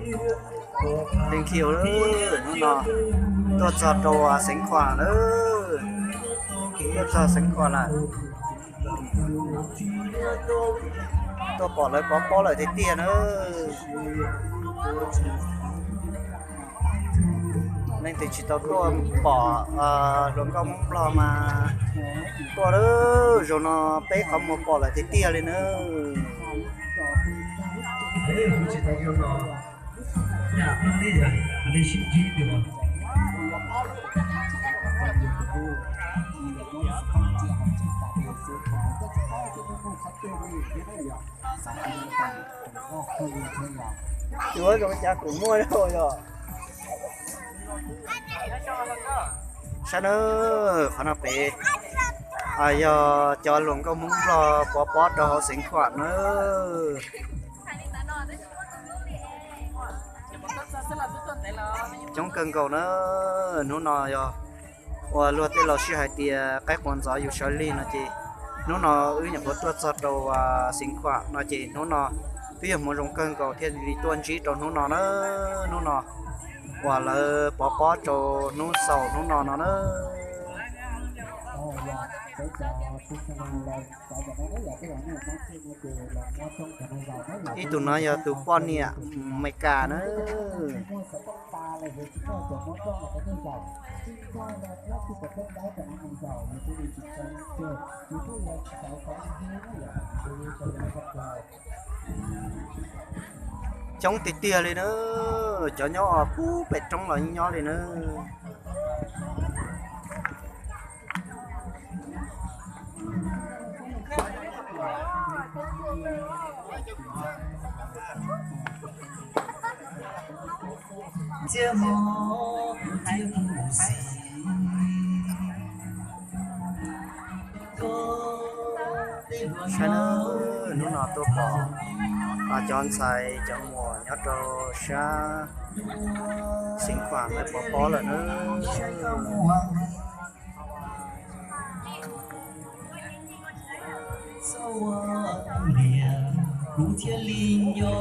Thank you lawm, hnub no tuaj txog rau Xeev Khuam lawm, tuaj txog Xeev Khuam lawm, tuaj pom lawv pov pob lawm tiag tiag na. Leej twg tsis tau tuaj pom hluas nkauj Hmoob Nplog mas tuaj lawm, zaum no peb qhov muag pom lawm tiag tiag li na. Yuav zoo cas kuv muaj yog. Saib na, qhov no pem yog cov hluas nkauj Hmoob Nplog pov pob rau hauv Xeev Khuam na. Coob kawg nkaus na. Hnub no yog uas luag tej laus sij hais tias qaib qua ntxov yus sawv lig no ces hnub no wb nyuam qhuav tuaj txog rau Xeev Khuam no ces hnub no twb yog hmoov zoo kawg nkaus thiaj li tuaj ntsib rau hnub no na. Hnub no uas lawv pov pob rau hnub xaus hnub no no na. Ib tug no yog tus poj niam Amelikas na. Coob tiag tiag li na, cov nyob pub pem roob los nyob li na. Saib na, hnub no tuaj pom cov ntxhais cov muam nyob rau sab Xeev Khuam lawv pov pob lawm na. Kuv thiaj li nco